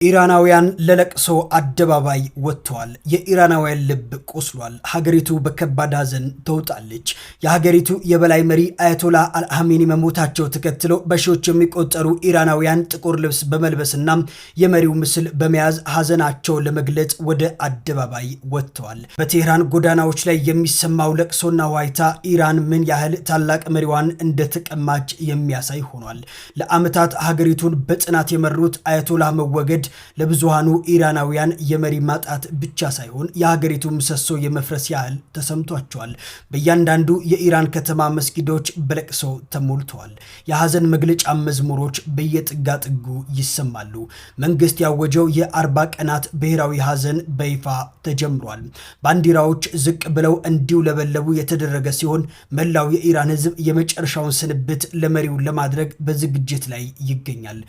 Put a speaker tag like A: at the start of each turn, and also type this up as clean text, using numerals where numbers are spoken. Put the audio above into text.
A: ኢራናውያን ለለቅሶ አደባባይ ወጥተዋል። የኢራናውያን ልብ ቆስሏል። ሀገሪቱ በከባድ ሐዘን ተውጣለች። የሀገሪቱ የበላይ መሪ አያቶላ አልኻሜኒ መሞታቸው ተከትሎ በሺዎች የሚቆጠሩ ኢራናውያን ጥቁር ልብስ በመልበስና የመሪው ምስል በመያዝ ሐዘናቸው ለመግለጽ ወደ አደባባይ ወጥተዋል። በቴህራን ጎዳናዎች ላይ የሚሰማው ለቅሶና ዋይታ ኢራን ምን ያህል ታላቅ መሪዋን እንደተቀማች የሚያሳይ ሆኗል። ለዓመታት ሀገሪቱን በጽናት የመሩት አያቶላ መወገድ ለብዙሃኑ ኢራናውያን የመሪ ማጣት ብቻ ሳይሆን የሀገሪቱ ምሰሶ የመፍረስ ያህል ተሰምቷቸዋል። በእያንዳንዱ የኢራን ከተማ መስጊዶች በለቅሶ ተሞልተዋል። የሐዘን መግለጫ መዝሙሮች በየጥጋጥጉ ይሰማሉ። መንግስት ያወጀው የ40 ቀናት ብሔራዊ ሐዘን በይፋ ተጀምሯል። ባንዲራዎች ዝቅ ብለው እንዲውለበለቡ የተደረገ ሲሆን መላው የኢራን ሕዝብ የመጨረሻውን ስንብት ለመሪው ለማድረግ በዝግጅት ላይ ይገኛል።